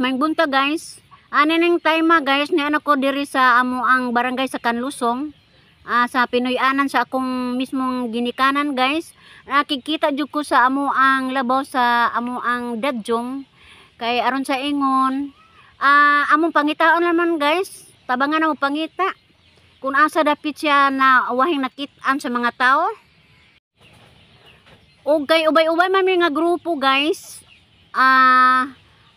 Maayong buntag guys. Ani ning time guys, ni ano ko diri sa amo ang barangay sa Kanlusong. Sa Pinoy-anan sa akong mismong ginikanan guys. Nakikita jud ko sa amo ang labaw sa amo ang dadyong kay aron sa ingon. Among pangitaon naman guys. Tabangan mo pangita. Kung asa dapit siya na wahing nakit-an sa mga tao. Og kay ubay-ubay man mi nga grupo guys.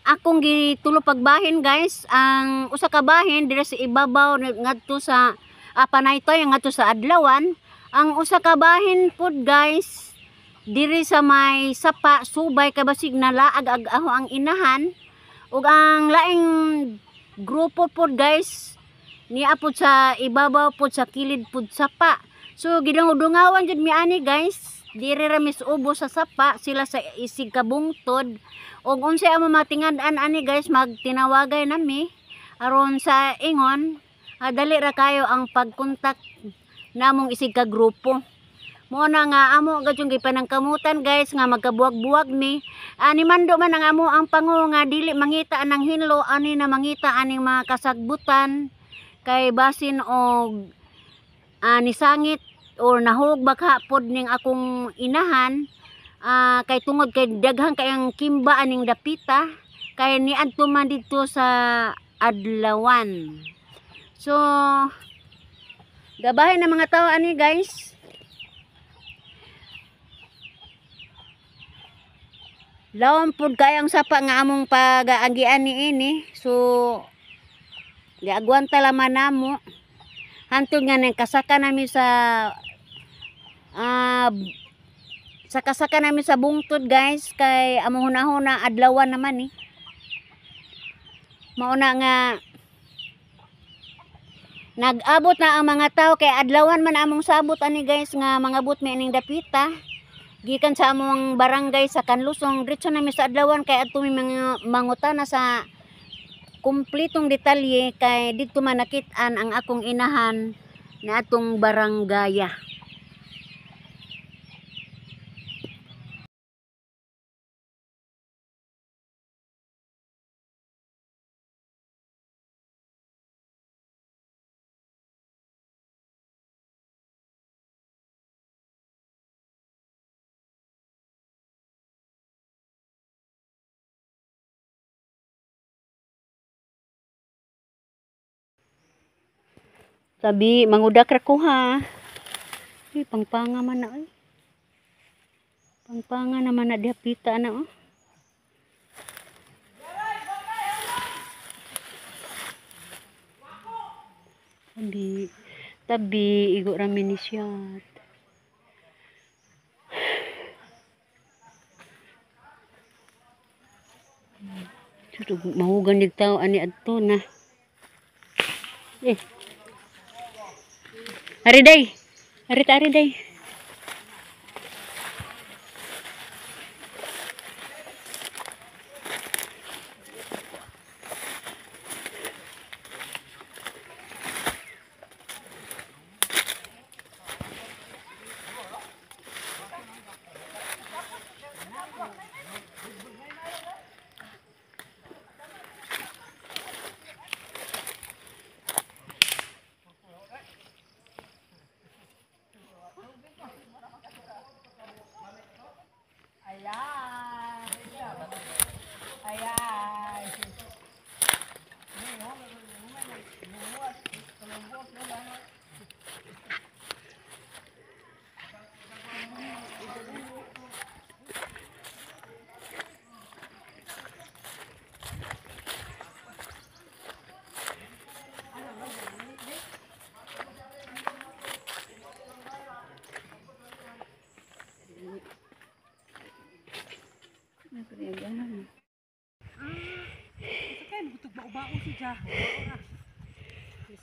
Akong gitulo pagbahin guys, ang usa ka bahin diri sa ibabaw ngadto sa Panaytoy ngadto sa Adlawan, ang usa ka bahin pod guys diri sa may sapa subay kay basig nalaag ag aho ang inahan, ug ang laing grupo pod guys niya pod sa ibabaw pod sa kilid pod sapa. So gidunggawan jud mi ani guys. Diri ra mis ubo sa sapa sila sa isig kabungtod. Og unsay amo matingad-an ani guys, magtinawagay nami aron sa ingon dali ra kayo ang pagkontak namong isig ka grupo. Mo na nga amo gadyong gipanangkamutan guys nga magkabuwag-buwag mi. Ani mando man ang amo ang pango nga dili mangita anang hinlo ani na mangita aning mga kasagbutan kay basin og nisangit or nahog baka pod ning akong inahan, kay tungod kay daghan kayang kimba aning dapita kay niadto man didto sa Adlawan. So gabahin ang mga tao ani guys. Lawom pod kay ang sapa nga among pag-aagian niini. So giagwanta laman namo hantod nga nang kasaka nami sa sa kasaka nami sa bungtod guys kay among hunahuna adlawan naman eh. Mauna nga nag-abot na ang mga tao kay adlawan man among sabot ani guys nga mangabot mi aning dapita gikan sa among barangay sa Kanlusong diretso nami sa Adlawan kay adto mi mga mangutana sa kumpletong detalye kay didto man nakit-an ang akong inahan na atong baranggaya. Sabi, mangudak ra ko ha. Ay, pangpanga man na ay. Pangpanga naman na dihapita na oh. Tabi, tabi, igo rami ni siya. Mahugan dig tao ani adto na. Eh. Ari day. Ari ta ari day.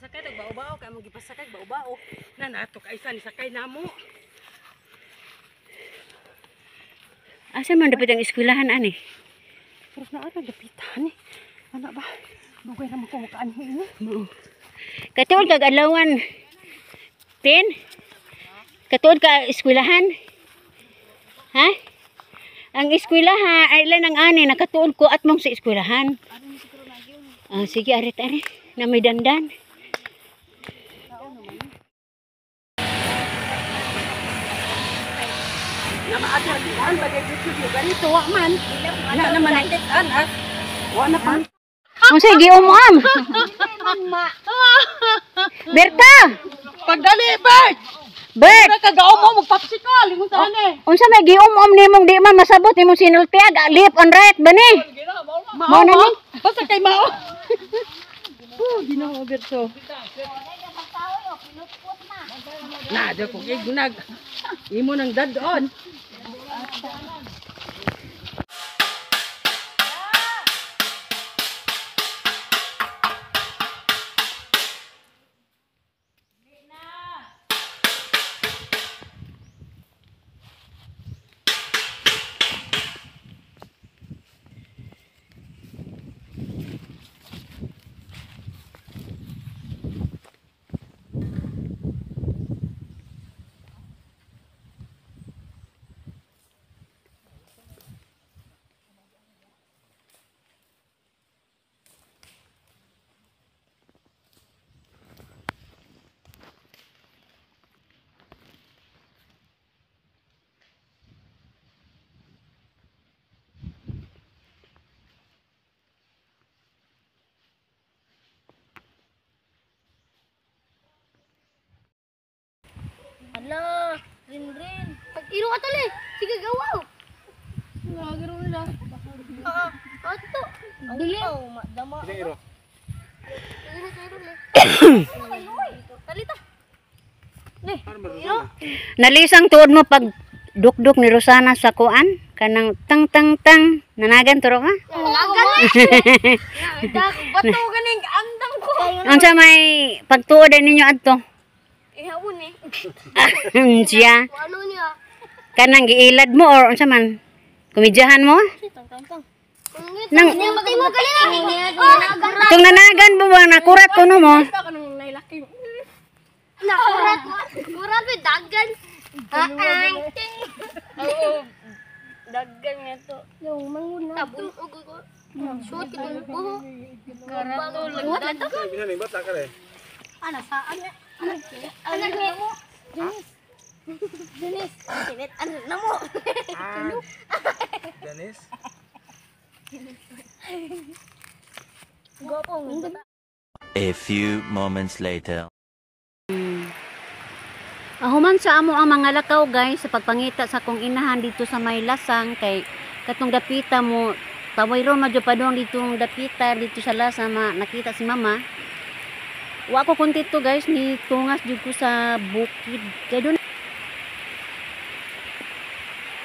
Sakay tag bao-bao kay among gipasakay bao-bao. Na nato kay isa ni sakay namo. Asa man dapat ang eskwelahan ani? Pero na ara dapitan ni. Ana ba? Dugay ra man ko makaanhi ni. Oo. Katuod kag adlawan. Tin? Katuod ka eskwelahan? Ha? Ang eskwelahan ay ilan ang ani nakatuod ko at mong sa eskwelahan. Ah, sige, arit ari. Na may dandan. Na maadto daan ba dito ganito wa man. Na naman ang an wa na pang. Unsay giumam? Berta! Pagdali, Bert. Bert! Kagaw mo magpapsikal ingon sa ane. Unsa may giumom nimong di man masabot imong sinultiag, left on right ba ni? Mao na ni? Basta kay mao. Oh, Ginoo Berto. Na, di ko gignag. Imo nang dadon. Ala, rin rin. Pag iro ka tali, sige gawaw. Nagiro nila. Oo, ato. Dili. Dama. Iro. Talita. Ne, iro. Nalisang tuod mo pag dukduk ni Rosana sa kuan kanang tang tang tang nanagan turo ka? Nanagan na. Bato ganing andam ko. Unsa may pagtuod ay ninyo adto? Ihawon eh. Siya Ano niya? kanang giilad mo or unsa man? Komedyahan mo? Tang tang tang. Nang Oh, itong nanagan mo ba nakurat kuno mo? Nakurat. Kurat may dagan. Ang ting. Oo. Dagan nga to. Yung manguna. Tabon og ko. Shoot itong buho. Karato lang dagan. Ana saan? Ana mo. Janis. Janis. Janis. Ano na mo? Dennis? Gopong. A few moments later. Human sa amo ang mga lakaw guys sa pagpangita sa akong inahan dito sa may lasang kay katong dapita mo taway ron madyo pa doon ditong dapita dito sa lasang ma, nakita si mama. Wa ko kontento guys ni tungas jud ko sa bukid kay doon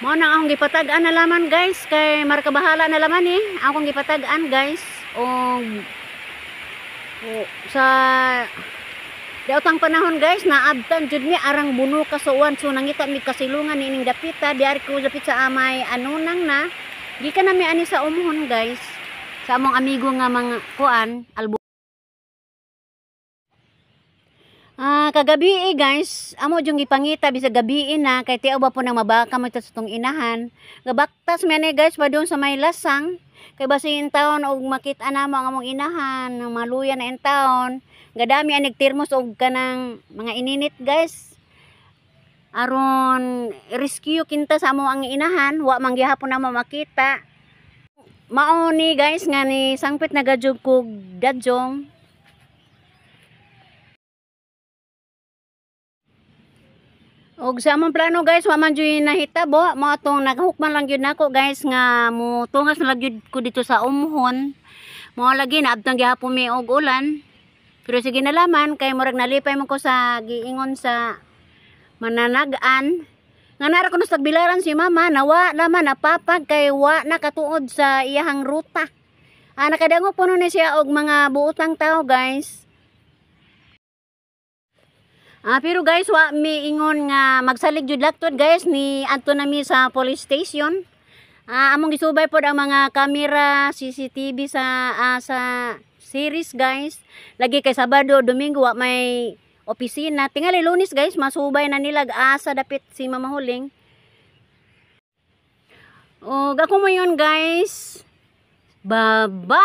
mao na akong gipatag-an na laman guys kay markabahala na laman eh akong gipatag-an guys og sa daotang panahon guys, naabtan jud mi arang buno ka sa uwan. So nangita mi kasilungan niining dapita, diari ko dapit sa amay anunang na. Gikan nami ani sa umhon guys. Sa among amigo nga mga kuan, albo. Kagabi eh, guys, amo jung gipangita bisag gabi na kay tiaw ba po nang mabaka mo sa tong inahan. Gabaktas mi ani guys padung sa may lasang. Kay basi in taon og makita namo ang among inahan, ang maluya na in taon. Gadami anig termos og kanang mga ininit guys. Aron rescue kinta sa amo ang inahan, wa man gihapon namo makita. Mao ni guys nga ni sangpit nagadjog kog dadjong. Og sa among plano guys, wa man jud nahitabo, mao atong naghukman lang gyud nako guys nga mo tungas na lang gyud ko dito sa umhon. Mao lagi naabtang gihapon mi og ulan. Pero sige na laman kay murag nalipay man ko sa giingon sa mananagan. Nga nara ko sa tagbilaran si mama, nawa naman napapag kay wa nakatuod sa iyahang ruta. Nakadangog puno ni siya og mga buotang tao guys. Pero guys, wa mi ingon nga magsalig jud laktod guys ni adto nami sa police station. Among gisubay pod ang mga kamera, CCTV sa sa series guys. Lagi kay Sabado, Domingo wa may opisina. Tingali Lunes guys, masubay na nila asa dapit si Mama Huling. Og ako mo yun guys. Bye-bye.